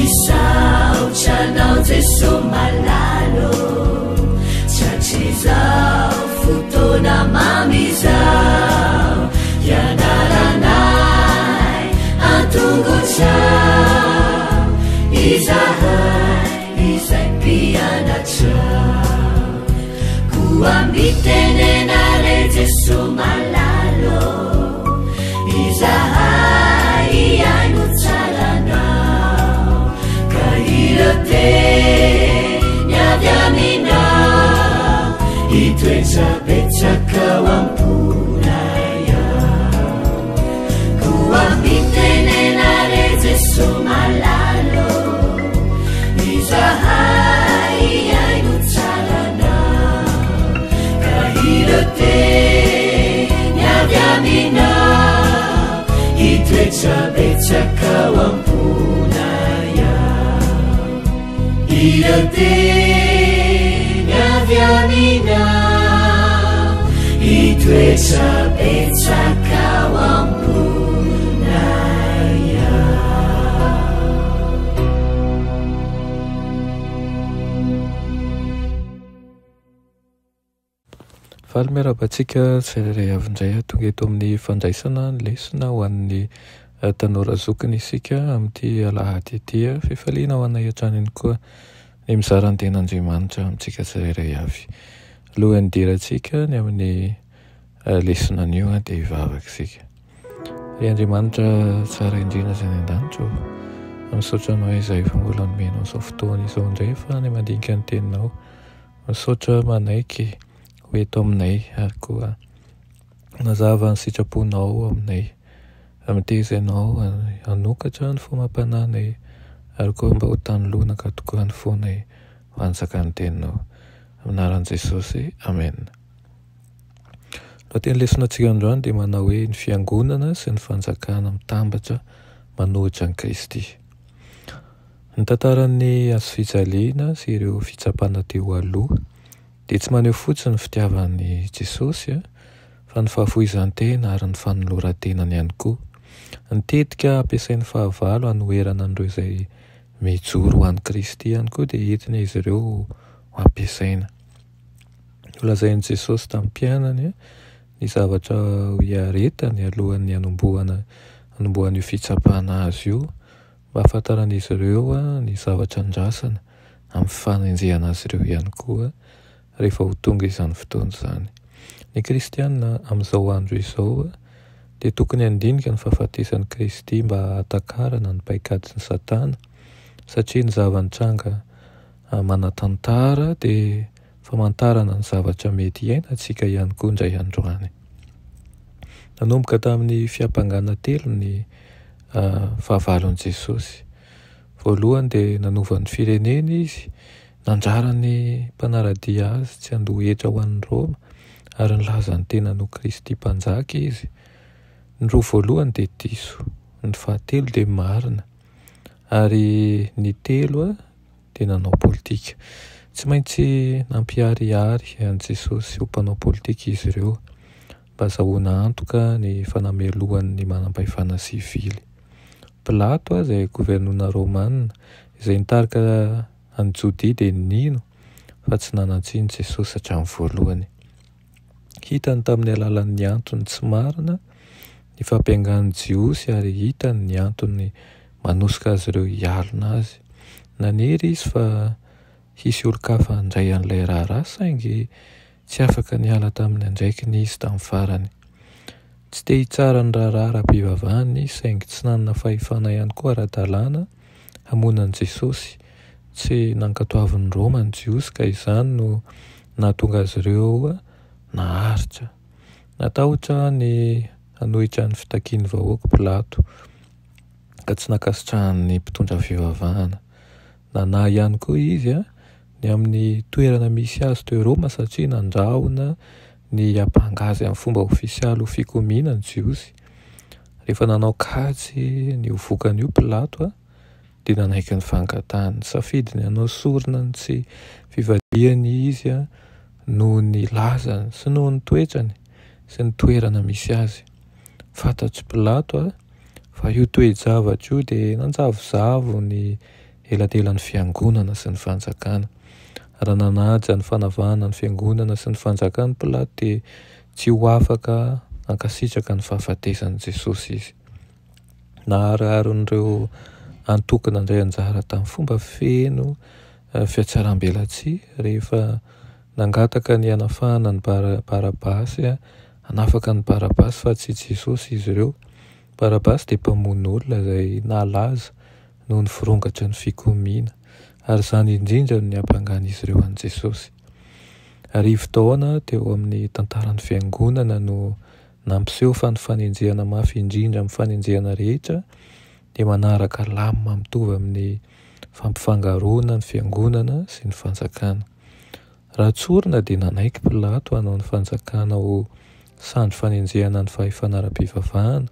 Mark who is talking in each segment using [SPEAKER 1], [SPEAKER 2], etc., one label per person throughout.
[SPEAKER 1] Misaotra anao Jeso malala ô, Tratrizao fotoana mamy izao, Hianaranay an-tongotrao, Izahay izay mpianatrao. Koa mitenena re Jeso malala ô, Izahay hihaino tsara anao, Ka ireo teny avy aminao, Hitoetra betsaka ao am-ponay ao. Koa mitenena re Jeso malala ô, Izahay hihaino tsara anao, Ka ireo teny avy aminao, Hitoetra betsaka ao am-ponay ao. Ireo teny avy aminao, Hitoetra betsaka ao am-ponay ao.
[SPEAKER 2] Faly miarahaba antsika tsirairay avy indray tonga eto amin'ny fandraisana ny lesona ho an'ny tanora zokiny isika amin'ity alahady ity. Fifaliana ho anay hatrany ihany koa ny mizara ny tenin'Andriamanitra amintsika tsirairay avy. Alohan'ny hidirantsika ny amin'ny lesona anio dia hivavaka isika. Ry Andriamanitra tsara indrindra izay any an-danitra ô, misaotra Anao izay efa mbola nomenao izao fotoana izao indray fa ny mandinika ny teninao. Misaotra manaiky ho eto aminay ary koa nazava ny sitraponao aminay. Miteza Ianao hanokatra ny fo amam-panahinay ary koa mba ho tany lonaka tokoa ny fonay ho hanjaka ny teninao. Amin'ny anaran'i Jesosy, Amena. Lohateny lesona antsika androany dia manao hoe ny fiangonana sy ny fanjakana mitambatra manohitra an'i Kristy. Ny tantaran'ny hazo fijaliana sy ireo fitsapana teo aloha dia tsy maneho fotsiny ny fitiavan'i Jesosy fa ny fahafoizan-tena ary ny fanoloran-tenany ihany koa. Ny tetika ampiasain'ny fahavalo hanoherana an'ireo izay mijoro ho an'i Kristy ihany koa dia entin'izy ireo ho ampiasaina. Nolazain'i Jesosy tamin'ny mpianany ny zavatra ho hiaretany alohan'ny hanombohana hanombohan'io fitsapana azy io mba hahafantaran'izy ireo ny zavatra andrasana amin'ny fanenjehana azy ireo ihany koa rehefa ho tonga izany fotoana izany. Ny kristiana amin'izao andro izao dia tokony handinika ny fahafatesan'i Kristy mba hahatakarana ny paikadin'i Satana satria ny zava-nitranga manan-tantara dia famantarana ny zavatra mety hiainantsika ihany koa indray andro any. Nanomboka tamin'ny fiampangana telo ny fahavalon'i Jesosy. Voalohany dia nanova ny fireneny izy, nandrara ny mpanara-dia azy tsy handoa hetra ho an'i Roma ary nilaza ny tenany ho Kristy Mpanjaka izy. Ny roa voalohany dia diso, ny fahatelo dia marina ary ny telo dia nanao politika. Tsy maintsy nampiharihary an'i Jesosy ho mpanao politika izy ireo, mba hazahoana antoka ny fanamelohan'ny manam-pahefana sivily. Pilato, izay governora romana, izay nitarika an'i Jodia, dia nino fa tsy nanan-tsiny Jesosy hatramin'ny voalohany. Hitany tamin'ny alalan'ny antony tsy marina ny fampiangan'ny Jiosy ary hitany ny antony manosika azy ireo hialona azy. Nanery izy fa hisy olon-kafa handray an'ilay raharaha saingy tsy afaka niala tamin'ny andraikiny izy tamin'ny farany. Tsy te hitsara ny raharaha ara-pivavahana izy saingy tsy nanana fahefana ihany koa ara-dalàna hamono an'i Jesosy. Tsy nankatoavin'i Roma ny Jiosy ka izany no nahatonga azy ireo naharitra. Natahotra ny hanohitra ny fitakian'ny vahoaka Pilato ka tsy nankasitrahan'ny mpitondra fivavahana. Nanahy ihany koa izy ny amin'ny toerana misy azy teo Roma satria nandrahona ny hiampanga azy amin'ny fomba ofisialy ho fikomiana ny Jiosy. Rehefa nanao kajy ny ho vokan'io Pilato dia nanaiky ny fangatahany. Nisafidy ny hanao sorona ny tsy fivadihany izy noho ny lazany sy noho ny toetrany sy ny toerana misy azy. Fantatr'i Pilato fa io toe-javatra io dia nanjavozavo ny elanelan'ny fiangonana sy ny fanjakana. Raha nanaja ny fanavahana ny fiangonana sy ny fanjakana Pilato dia tsy ho afaka hankasitraka ny fahafatesan'i Jesosy izy. Nahariharin'ireo antoko nandray anjara tamin'ny fomba feno fihatsarambelatsihy rehefa nangataka ny hanafahana an'i Barabasy, hanafaka an'i Barabasy fa tsy Jesosy izy ireo. Barabasy dia mpamono olona izay nalaza noho ny firongatry ny fikomiana, ary izany indrindra no niampangan'izy ireo an'i Jesosy. Arivotaona teo amin'ny tantaran'ny Fiangonana no nampiseho fa ny fanenjehana mafy indrindra amin'ny fanenjehana rehetra dia manaraka lamina mitovy amin'ny fampifangaroana ny Fiangonana sy ny Fanjakana. Raha tsorina dia nanaiky Pilato hanao ny fanjakana ho sandry fanenjehana ny fahefana ara-pivavahana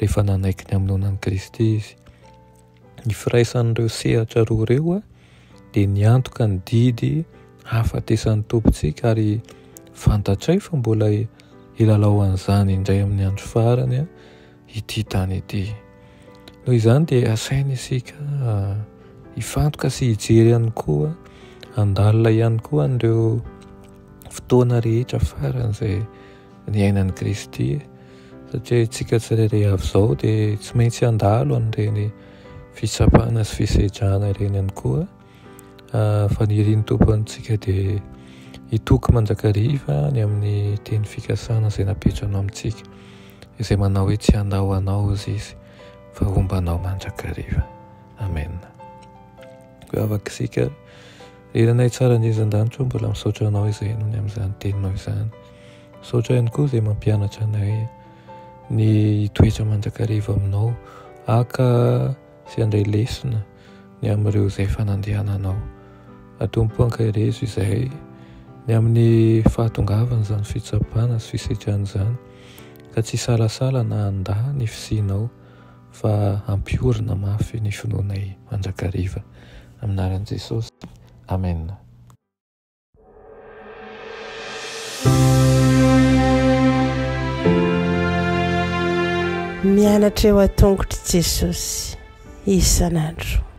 [SPEAKER 2] rehefa nanaiky ny hamonoana an'i Kristy izy. Ny firaisan'ireo sehatra roa ireo dia niantoka ny didy hahafatesan'ny Tompontsika ary fantatray fa mbola hilalao an'izany indray amin'ny andro farany ity tany ity. Noho izany dia asaina isika hifantoka sy hijery ihany koa, handalina ihany koa an'ireo fotoana rehetra farany izay niainan'i Kristy, satria isika tsirairay avy izao dia tsy maintsy handalo an'ireny fitsapana sy fisedrana ireny ihany koa. Fanirian'ny Tompo antsika dia hitoky mandrakariva ny amin'ny teny fikasana izay napetrany amintsika. Izay manao hoe tsy handao anao hozy izy fa homba anao mandrakariva. Amen. Vavaka isika. Ry Ranay tsara indrindra an-danitra, mbola misaotra anao izay noho ny amin'izany teninao izany. Misaotra ihany koa izay mampianatra anay ny hitoetra mandrakariva aminao, haka sy handray lesona ny amin'ireo izay efa nandehananao. Tompo ankaherezo izahay ny amin'ny fahatongavan'izany fitsapana sy fisedrana izany ka tsy hisalasala na handà ny fisianao fa hampiorina mafy ny finoanay mandrakariva. Amin'ny anaran'i Jesosy. Amen.
[SPEAKER 3] Mianatra eo an-tongotr'i Jesosy isan'andro.